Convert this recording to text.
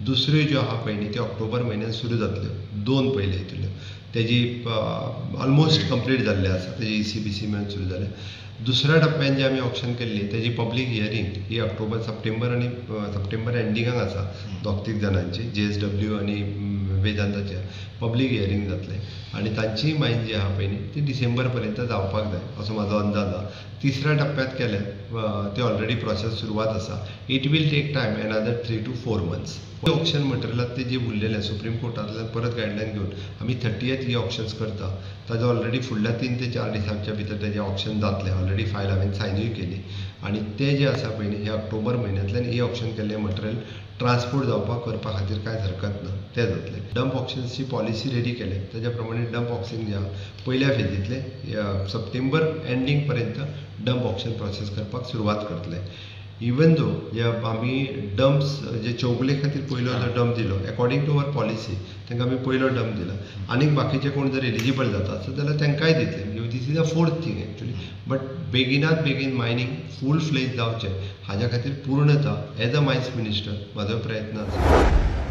दुसऱ्यो ज्यो आहा पळय न्ही त्यो ऑक्टोबर म्हयन्यान सुरू जातल्यो. 2 पयले हितूंतल्यो तेजी ऑलमोस्ट कंप्लीट जाल्लें आसा, तेजी ECBC मेळून सुरू जालें. दुसऱ्या टप्प्यान जे आमी ऑक्शन केल्ली तेजी पब्लीक हियरींग ही ऑक्टोबर सप्टेंबर आनी सप्टेंबर एंडिंगाक आसा. 2-3 जाणांची JSW आनी वेदांताचे पब्लीक हियरींग जातलें आनी तांचीय मायन जी आहा पळय न्ही ती डिसेंबर पर्यंत जावपाक जाय असो म्हाजो अंदाज आहा. तिसऱ्या टप्प्यांत केलें ते ऑलरेडी प्रोसेस सुरवात आसा. It will take time another 3 to 4 months. Auction मटेरियलात ते जे उरलेले सुप्रीम कोर्टांतल्यान परत गायडलायन घेवन आमी 30th ही ऑक्शन्स करता. ताजो ऑलरेडी फुडल्या 3 ते 4 दिसांच्या भितर तेजें ऑक्शन जातलें. ऑलरेडी फायल हांवें सायनूय केली आनी ते जे आसा पळय न्ही हे ऑक्टोबर म्हयन्यांतल्यान ई ऑक्शन केल्लें मटेरियल ट्रान्सपोर्ट जावपाक करपा खातीर कांयच हरकत ना, तें जातलें. डंप ऑक्शन्सची पॉलिसी रेडी केले तेज्या प्रमाणे डंप ऑक्शन जे आहा पयल्या फेजींतले सप्टेंबर एंडींग पर्यंत डंप ऑक्शन प्रोसेस करपाक सुरवात करतले. इवन दो जे आमी डंप्स जे चौगुले खातीर पयलो जो डंप दिलो अकॉर्डिंग टू our policy तांकां आमी पयलो डंप दिला. आनीक बाकीचे कोण जर एलिजिबल जाता आसत जाल्यार तांकांय दितले. म्हणजे this is a 4th thing actually. But बेगिनात बेगीन मायनींग फूल फ्लेज जावचें हाज्या खातीर पूर्णता एज अ मायन्स मिनिस्टर म्हाजो प्रयत्न आसा.